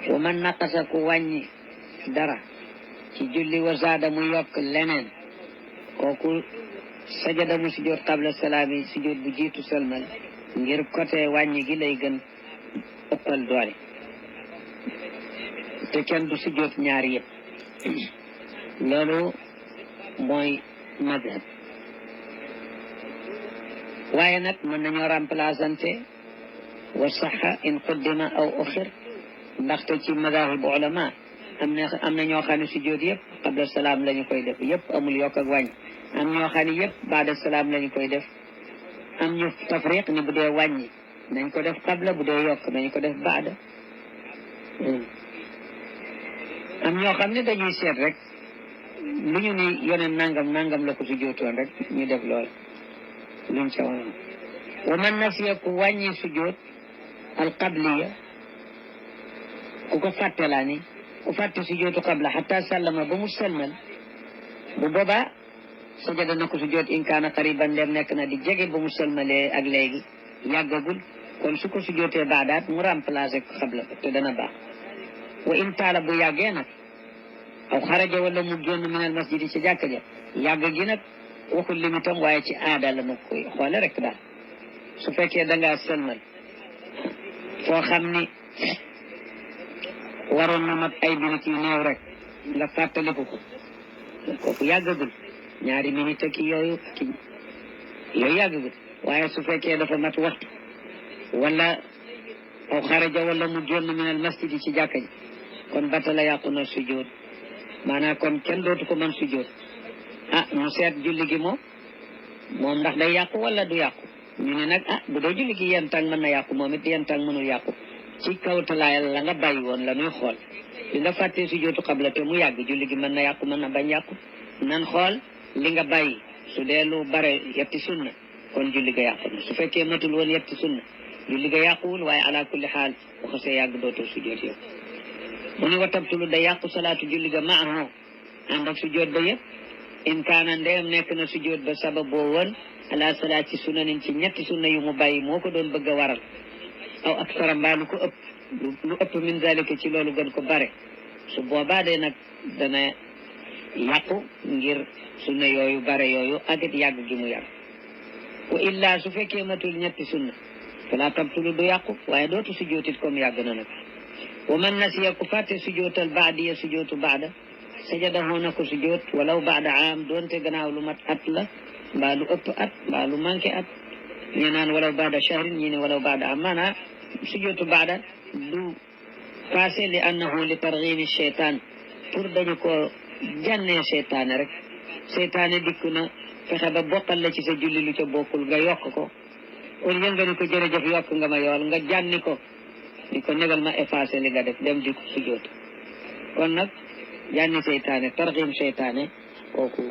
wa man naqasa ku wàññi dara ci julli wa zaada mu yokk leneen kooku sajada mu sujjóot qabla salaami sujjóot bu jiitu sëlmal ngir côté wàññi gi lay gën ëppal doole te kenn du sujjóot ñaar yëpp loolu mooy madhab waaye nag mën nañoo remplaçante wa saxa in quddima aw uxir ndaxte ci madahib ulama am na ñoo xam ne sujjóot yëpp qabla salaam la ñu koy def yëpp amul yokk ak wàññi am ñoo xam ne yëpp baada salaam la ñu koy def am ñu tafriq ni bu dee wàññi nañ ko def qabla bu dee yokk nañ ko def baada am ñoo xam ne dañuy seet rek lu ñu ni yoneen nangam la ko sujjóotoon rek ñu def lool luñ ca woon wa man nasiya ku wàññi sujjóot al qabliya ku ko fàtte laa ni ku fàtte sujjóotu qabla xataa sallama ba mu sëlmal bu boobaa sajada na ko sujjóot in kaana qariban ndem nekk na di jege ba mu sëlmalee ak léegi yàggagul kon su ko sujjóotee baadaat mu remplacé ko qabla te dana baax wa in taala bu yàggee nag aw xaraja wala mu génn minal masjidi ci jàkka ja yàgg gi nag waxul limitam waaye ci aada la nag koy xoole rek daal su fekkee dangaa sëlmal foo xam ni waroon na mat ay minutes yu néew rek nga fàttaliku ko kooku yàggagul ñaari minutes ki yooyu yàggagul waaye su fekkee dafa mat waxtu wala aw xaraja wala mu génn minal masjidi ci jàkka ji kon batala yàqu na sujjóot maanaam kon kenn dootu ko mën sujjóot mu seet julli gi moom ndax day yàqu wala du yàqu ñu ne nag bu dee julli gi yenn tàng mën na yàqu moom it yenn tàng mënul yàqu ci kawtalaayal la nga bàyyi woon la nuy xool li nga fàttee sujjóotu qabla te mu yàgg julli gi mën na yàqu mën na bañ yàqu nan xool li nga bàyyi su dee lu bare yetti sunna kon julli ga yàqu na su fekkee matul woon yetti sunna julli ga yàquwul waaye ala kulli xaal bu xasee yàgg dootoo sujjóot yëpp mu ni wa tabtulu da yàqu salaatu julli ga maahu ànd ak sujjóot ba yëpp in kaana ndeem nekk na sujjóot ba sabab boo woon ala salaati sunanin ci ñetti sunna yu mu bàyyi moo ko doon bëgg a waral aw aksara mbaa lu ko ëpp lu ëpp min zalika ci loolu gën ko bare su boobaa de nag dana yàqu ngir sunna yooyu bare yooyu ak it yàgg gi mu yàgg wa illa su fekkee matul ñetti sunna fala tabtulu du yàqu waaye dootu sujjóotit comme yàgg na nag wa man nasiya ku fàtte sujjóotal baadiya sujjóotu baada sajadahu na ko sujjóot walaw baada aam doonte gannaaw lu mat at la mbaa lu ëpp at mbaa lu manqué at ñu naan walaw baada shahrin ñi ne walaw baada aam maanaam sujjóotu baada du passé li annahu li targhimi cheytaan pour dañu ko jànnee cheytaane rek cheytaane dikku na fexe ba bokkal la ci sa julli lu ca bokkul nga yokk ko au lieu nga ni ko jërëjëf yokk nga ma yool nga jànni ko di ko negal ma effacé li nga def dem di ko sujjóot kon nag jànni seytaane tarxiim seytaane kooku